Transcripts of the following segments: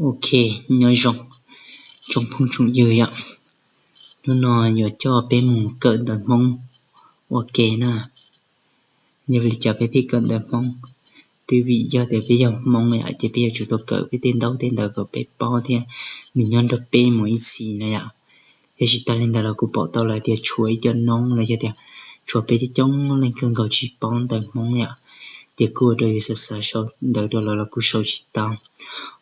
Ok, nyob zoo tsoom phooj tsoom ywg yom. Hnub no yuav coj peb mus kawm ntawv Hmoob ua ke na. Yog vim li cas peb thiaj kawm ntawv Hmoob? Twb vim yog tias peb yog Hmoob yom, ces peb yuav tsum tau kawm peb tej ntaub tej ntawv kom peb paub thiab nws nyob nrog peb mus ib txhis na yom. Thiab tsis tas li ntawd los kuv pom tau lawm tias tshuav ib co noob los yog tias tshuav peb coob coob leej kawg nkaus tsis paub ntawv Hmoob yom. Ces kuj ua rau yus xav xav sau ntawv rau lawv los kuj sau tsis tau,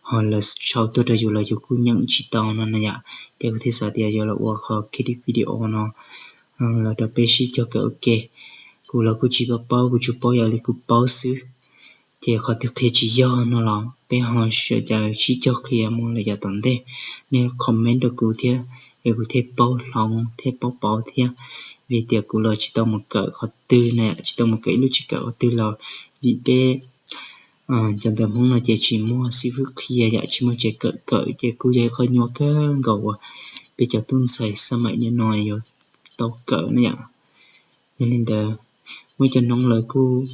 ho lawv sau tuaj rau yus los yus kuj nyeem tsis tau no na yom. Ces kuv thiaj xav tias yuav los ua qhov clip video no los rau peb sib cog kawm ua ke. Kuv los kuj tsis paub paub, kuv tsuas paub yam li kuv paub xwb. Ces qhov twg qhia tsis yog no los peb ho sawv daws sib cog qhia mus lawm yav tom ntej. Nej comment rau kuv thiab es kuv thiaj paub hloov thiab paub pauv thiab. Vim tias kuv los tsis tau mus kawm qhov twg na, tsis tau mus kawm ib lub tsev kawm qhov twg los vim peb cov ntawv Hmoob no ces tsis muaj xib fwb qhia yom, tsis muaj tsev kawm kawm ces kuj yog ib qho nyuaj kawg nkaus uas peb cov tub ntxhais xab maim nim no yuav tau kawm na yom. Yog li ntawd, muaj cov noob lawv kuj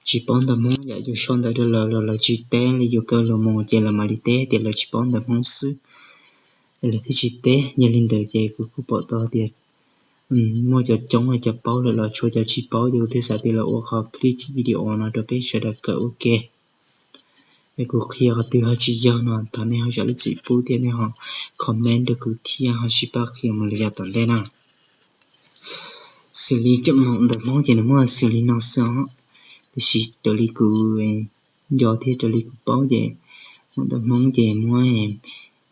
tsis paub ntawv Hmoob yom, yus sau ntawv rau lawv los lawv tsis teb li, yus kaw lus mus ces lawv mam li teb tias lawv tsis paub ntawv Hmoob xwb, es lawv thiaj tsis teb. Yog li ntawd ces kuv kuj pom tau tias muaj cov coob cov paub lawm los tshuav cov tsis paub, ces kuv thiaj xav tias los ua qhov clip video no rau peb sawv daws kawm ua ke. Es kuv qhia qhov twg ho tsis yog no thov nej ho zam lub txim pub thiab nej ho comment rau kuv thiab ho sib pab qhia mus lawm yav tom ntej na. Xws li cov ntawv Hmoob ces nws muaj xws li no xwb os, tiam sis raws li kuv nco thiab raws li kuv paub ces ntawv Hmoob ces muab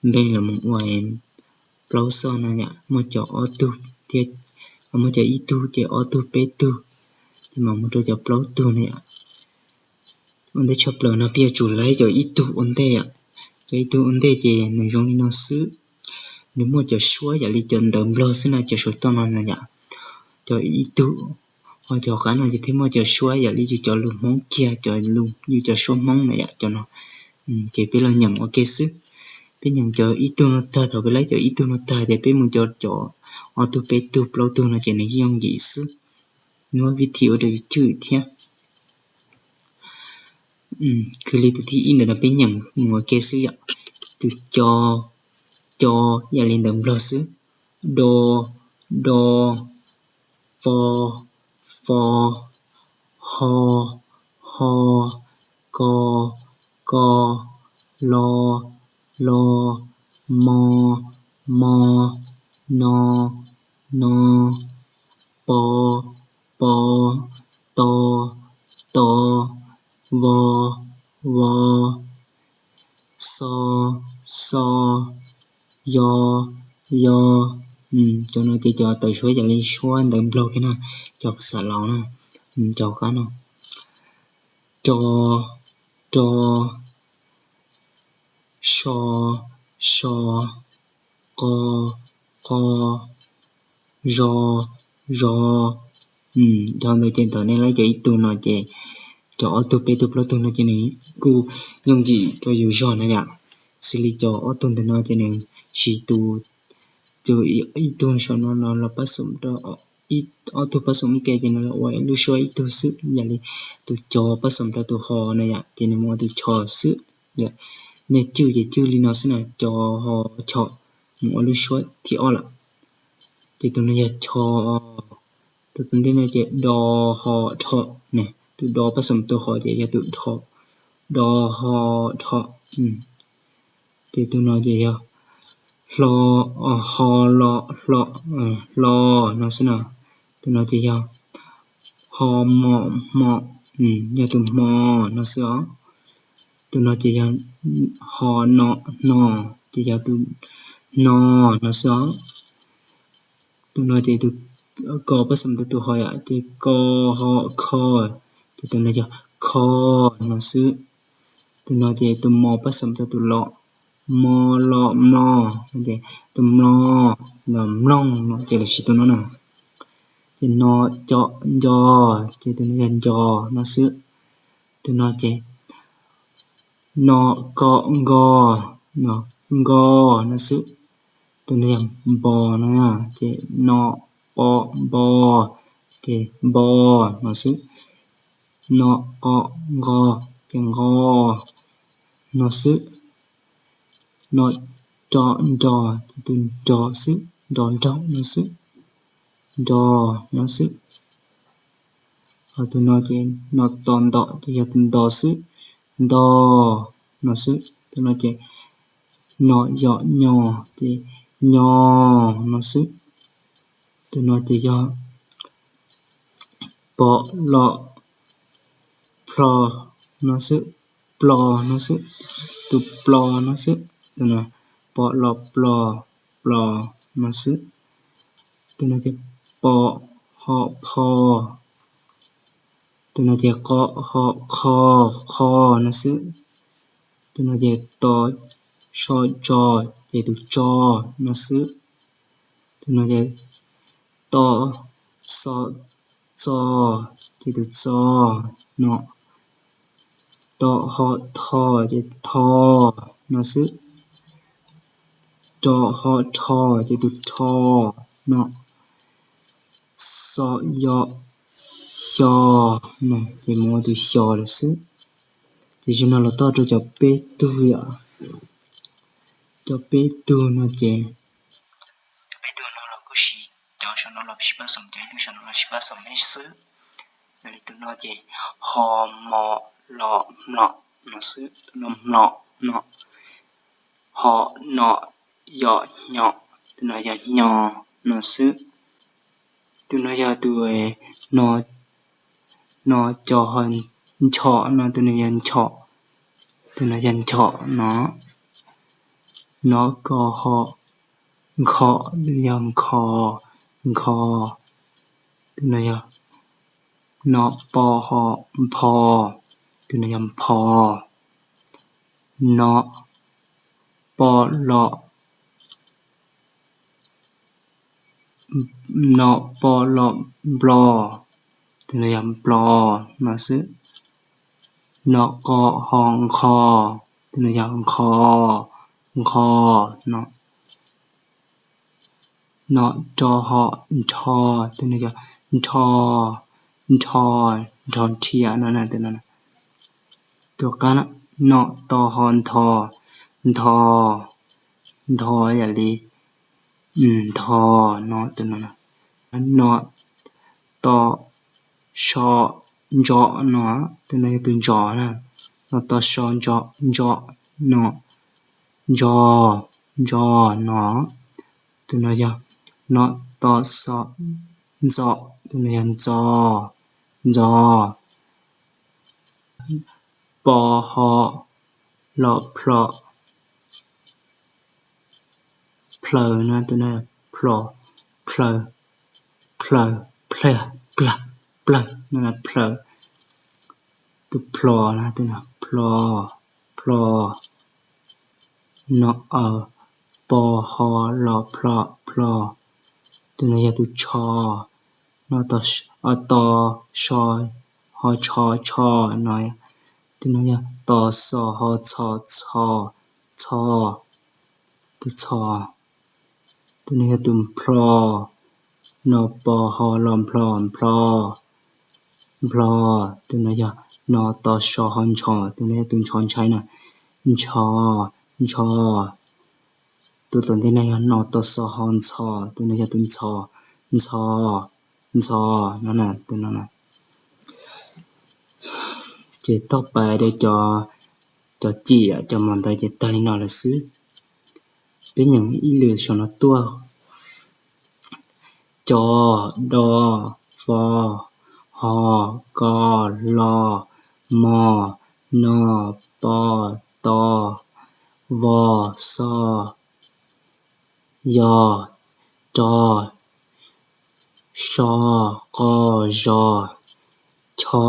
npe los mus ua plaub xoj no yom, muaj cov ob tug thiab, muaj cov ib tug ces ob tug peb tug, ces mam mus rau cov plaub tug no yom. Ua ntej tshaj plaws no peb yuav tsum laib cov ib tug ua ntej yom. Cov ib tug ua ntej ces nws zoo li no xwb. Nws muaj cov suab yam li cov ntawv Nplog xwb na, cov saum toj no na yom. Cov ib tug, ho cov qab no ces thiaj muaj cov suab yam li yus cov lus Hmoob kiag, cov lus yus cov suab Hmoob na yom, cov no. Ces peb los nyeem ua ke xwb. Peb nyeem cov ib tug no tag, thaum peb laib cov ib tug no tag ces peb mus cov, cov ob tug peb tug plaub tug no ces nws yeej yooj yim xwb. Muab vib thi ua rau yus cwj thiab. Kws li tus thib ib ntawm no peb nyeem mus ua ke xwb yom. Tus co, co, yam li ntawv Nplog xwb. Do, do, fo, fo, ho, ho, ko, ko, lo, lo, mo, mo, no, no, po, po, to, to, vo, vo, xo, xo, yo, yo. Cov no ces cov tawm suab yam li suab ntawv Nplog kiag na, cov phas xas laus na. Cov qab no, ro, ro, so, so, qo, qo, zo, zo. Dhau ntawd ces thaum nej laib cov ib tug no ces cov ob tug peb tug plaub tug no ces nws kuj yooj yim rau yus zog na yom. Xws li cov ob tug ntawm no ces nws siv tus, tus ib tug saum no no los pab xoom rau, ob tug pab xoom ua ke ces nws los ua lub suab ib tug xwb. Yam li tus co pab xoom rau tus ho na yom, ces nws mus ua tus cho xwb. Nej cwj ces cwj li no xwb na, co ho cho, mus ua lub suab thib ob lawm. Ces tus no yog cho. Tus ntej no ces do ho dho, tus do pab xoom tus ho ces yog tus dho, do ho dho. Ces tus no ces yog hlo, ho lo hlo, hlo no xwb no. Tus no ces yog ho mo hmo, yog tus hmo no xwb os. Tus no ces yog ho no hno, ces yog tus hno no xwb os. Tus no ces tus ko pab xoom rau tus ho yom, ces ko ho kho, ces tus no yog kho no xwb. Tus no ces tus mo pab xoom rau tus lo, mo lo mlo, ces tus mlo, los mloog no ces los sis tus no na. Ces no co nco, ces tus no yog nco no xwb. Tus no ces no ko nko, no nko no xwb. Tus no yog npo no, ces no po npo, ces npo no xwb. No qo nqo, ces nqo. no xwb. No, nro, nro, ces tus nro xwb, nro nraug no xwb, nro no xwb. Ho tus no ces no to nto ces yog tus nto xwb, nto no xwb. Tus no ces no yom nyo ces nyo no xwb. Tus no ces yog po lo plho no xwb, plo no xwb, tus plo no xwb. Tus no po lo plo, plo no xwb. Tus no ces po ho pho, tus no ces qo ho qho, qho no xwb. Tus no ces to so tso, ces tus tso no xwb. Tus no ces to xo txo, ces tus txo no. To ho tho, ces tho no xwb. Ro ho rho, ces tus rho no. Xo yo xyo, ces mus ua tus xyo lawm xwb. Ces zaum no los txog rau cov peb tug yom. Cov peb tug no ces, cov peb tug no los kuj siv, cov saum no los siv paj xoom, cov ib tug saum no los siv paj xoom me xwb. Yog li tus no ces ho mo lo hmlo no xwb, tus no hmlo no. Ho no yom hnyo, tus no yog hnyo no xwb. Tus no yog tus no, no co ho ncho no, tus no yog ncho, tus no yog ncho no. No ko ho nkho, tus no yog nkho, nkho. Tus no yog no po ho npho, tus no yog npho. No po lo, no po lo nplo, tus no yog nplo no xwb. No qo ho nqho, tus no yog nqho, nqho no. No ro ho nrho, tus no yog nrho, nrho, nrho nrhia no na, tus no. Tus qab no, no to ho ntho, ntho, ntho yam li ntho no, tus no. No to so ntso no, tus no yog tus ntso na. No to so ntso, ntso no, ntso, ntso no. Tus no yog no to xo ntxo, tus no yog ntxo, ntxo. Po ho lo plho, plhaw no, tus no plho, plhaw, plhaw, plhaw, plhaw no, plhaw. Tus plho no, tus no plho, plho. No, po ho lo plho, plho. Tus no yog tus tsho. No to so ho tsho, tsho no. Tus no yog to xo ho txho, txho, txho. Tus txho. Tus no yog tus nplho. No po ho lo nplho, nplho, nplho. Tus no yog no to so ho ntsho, tus no yog tus ntsho ntshai na. Ntsho, ntsho. Tus tom ntej no yog no to xo ho ntxho, tus no yog tus ntxho, ntxho, ntxho no na, tus no na. Ces toj pais de cov, cov cim cov mos ntawd ces tag li no lawm xwb. Peb nyeem ib lwm saum no tuaj. Co, do, fo, ho, ko, lo, mo, no, po, to, vo, xo, yo, ro, so, qo, zo, cho,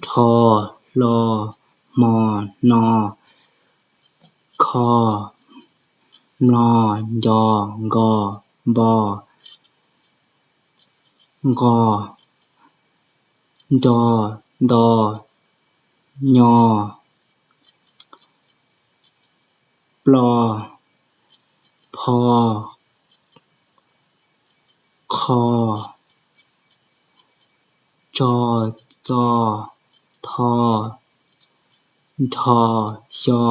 dho, hlo, hmo, no, kho, mlo, nco, nko, npo, nqo, nro, nto, nyo, plo, pho, qho, tso, txo, tho, nrho, xyo,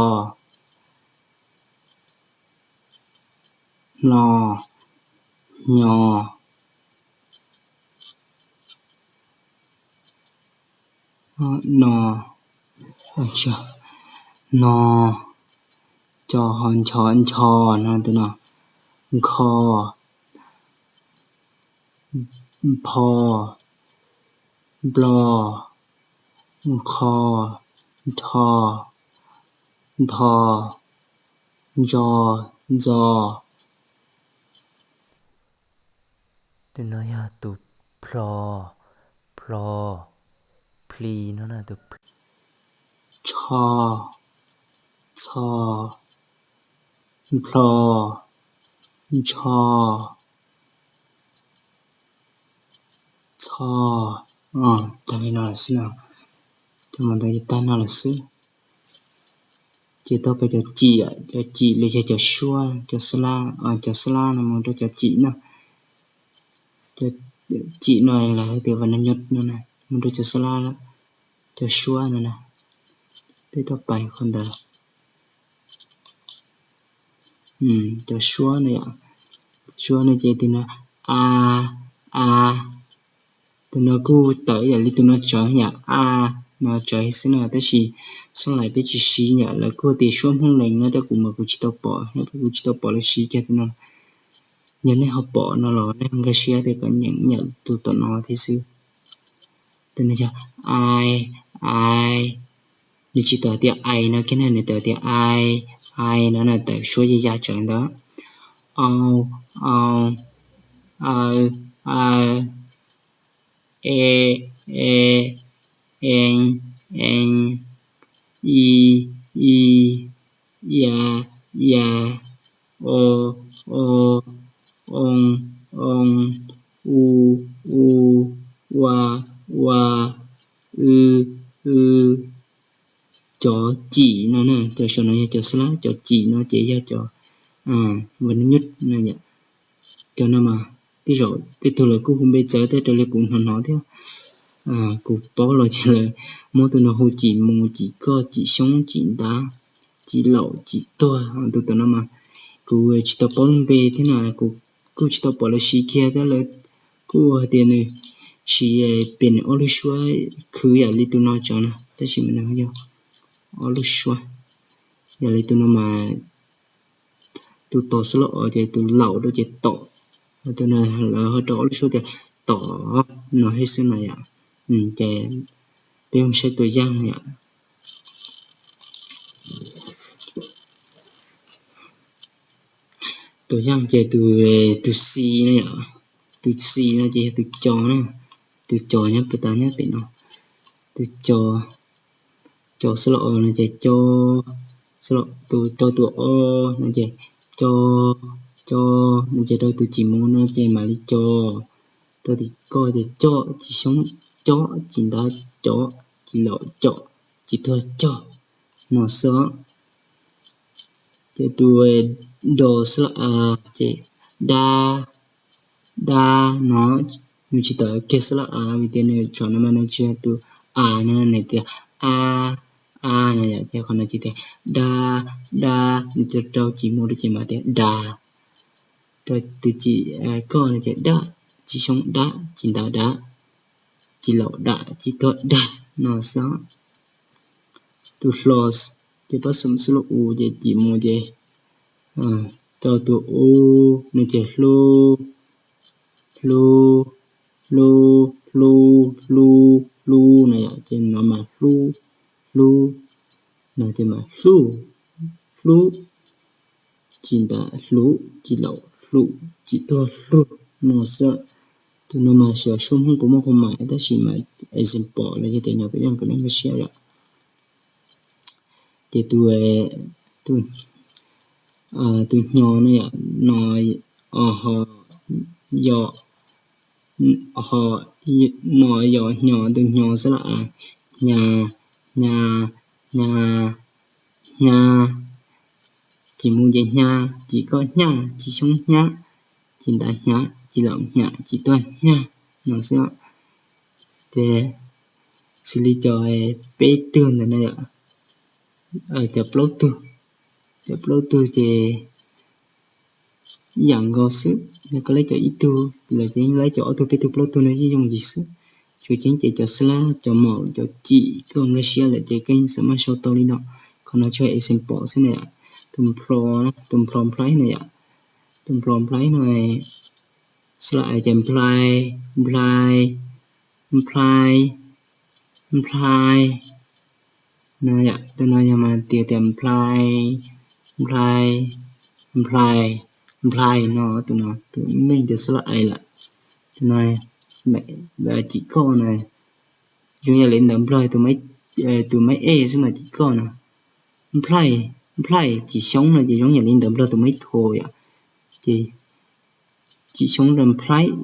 Hlo, hnyo, no, no, co ho ncho, ncho no tus no, nkho, npho, nplo, nqho, nrho, ntho, ntso, ntxo. Tus no yog tus plho, plho, pli no na, tus tsho, txho, nplho, ntsho, txho. Tag li no lawm xwb no, cov mus ntawd ces tag no lawm xwb. Ces tau peb cov cim, cov cim los yog cov suab, cov xab lab, cov xab lab no mus rau cov cim no. Cov cim no lawv hais tias vas no nyuj no na, mus rau cov xab lab, cov suab no na. Peb tau pais qhov ntawd. Cov suab no yom, suab no ces tus no a, a, tus no kuj tawm yam li tus no tsawv yom, a no tsawv xwb no, tab sis xab lais peb tsis siv yom, lawv kuj tias suab Hmoob Lees no tab kuv mas kuv tsis tau pom, yog kuv tsis tau pom lawv siv kiag tus no. Yog nej ho pom no los nej ho nkag siab tias kom nyeem yam tus tom no thiab xwb. Tus no yog ai, ai, nws tsis tawm tias ai no kiag na, nws tawm tias ai, ai no na, tawm suab ya ya tsawv ntawd. Au, au, aw, aw, e, e, en, en, i, i, ia, ia, o, o, on, on, u, u, ua, ua, w, w. Cov cim no na, cov saum no yog cov xab lab, cov cim no ces yog cov vas no nyuj no yom. Cov no mas tej zaum tej tug lawv kuj hu npe txawv tej raws li kuv hnov hnov thiab. Kuv paub los ces lawv muab tus no hu cim mus, cim koj, cim xyoob, cim ntav, cim laum, cim tuag, tus tom no mas kuv tsis tau paub lub npe thiab no, kuv kuj tsis tau pom lawv siv kiag thiab, lawv kuj hais tias nws siv pem nws ob lub suab khwv yam li tus no tsawv no, tab sis mas nws yog ob lub suab. Yam li tus no mas tus tos xab lab os ces tus laum rau ces tom, tus no lawv ho rau ob lub suab tias tom no thiab xwb na yom. Ces peb mus saib tus yaj yom. Tus yaj ces tus, tus xi no yom, tus xi no ces yog tus co na, tus co nyob puag ta nyob pem no, tus co, co xab lab os no ces co, tus rau tus o no ces co, co no ces rau tus cim mus no ces mam li co, rau tus koj ces coj, cim xyoob cob, cim ntav cob, cim laum com, cim tuag cog no xwb. Ces tus do xab lab a ces dab, dab no, nws tsis tawm kiag xab lab a vim tias nws tsam no mas nws tsis yog tus a no, nws tias a, a no yom, ces qhov no ces tias dab, dab, nws rau cim mus rau ces mam tias das. Rau tus cim koj no ces dab, cim xyoob dab, cim ntav dab, cim laum dam, cim tuag dag no xwb. Tus hlo ces pab xum xub lub u ces cim mus ces rau tus u no ces hlub, hlub, hlub, hlub, hlub, hlub no yom, ces no mas hlub, hlub no ces mas hlub, hlub, cim ntav hlub, cim laum hlub, cim tuag hlub no xwb. Tus no mas xyov suab Hmoob puas muaj qhov mam tab sis mas example los yog tias nyob peb yeej kom nej nkag siab yom. Ces tus, tus hnyo no yom, no, ho, yog, ho, no yog hnyo, tus hnyo xab lab a, hnya, hnya, hnya, hnya, cim mus ces hnya, cim koj hnyaj, cim xyoob hnyab, cim ntav hnyam, cim laum hnyam, cim tuag hnyag no xwb. Ces xws li cov peb tug ntawd no yom, cov plaub tug, cov plaub tug ces ib yam nkaus xwb. Yog koj laib cov ib tug lawm ces yeej laib cov ob tug peb tug plaub tug no yeej yooj yim xwb. Tsuas ceeb ces cov xab lab cov maum cov cim koj nkag siab lawm ces koj yeej xav maj sau tau li no. Qhov no tsuas example xwb na yom. Tus nplo, tus nplo nplhaib na yom. Tus nplo nplhaib no, xab lab ais ces nplhai, nplhai, nplhai, nplhai. No yom, tus no yog mas tias tias nplhai, nplhai, nplhai, nplhai no, tus no tus meej tias xab lab ais lawm. Tus no cim koj no, zoo yam li ntawv nplog tus, tus maiv ej xwb mas cim koj no. Nplhaib, nplhaib cim xyoob no ces zoo yam li ntawv nplog tus maiv thua yom. Ces cim xyoob rau nplhaib,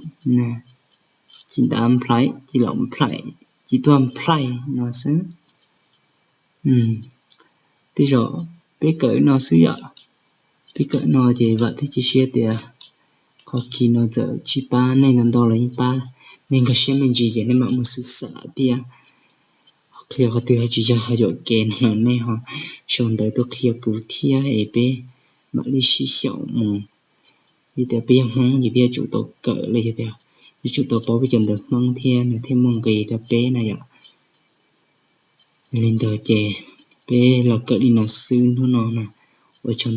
cim ntav nplhaib ces los nplhaim, cim tuag nplhaim no xwb. Tej zaum peb kawm no xwb yom. Peb kawm no ces vam thiab cia siab tias qhov kis no txawm tsis pab nej ntau ntau los yeej pab nej nkag siab me ntsis ces nej mam mus xwb xav thiab. Qhia qhov twg ho tsis yog ho yuam kev no nej ho sau ntawv tuaj qhia kuv thiab es peb mam li sib xyaum mus. Vim tias peb yog Hmoob ces peb yuav tsum tau kawm los yog tias yuav tsum tau paub peb cov ntawv Hmoob thiab nws thiaj muaj nqis rau peb na yom. Yog li ntawd ces peb los kawm li no xwb hnub no na. Ua tsaug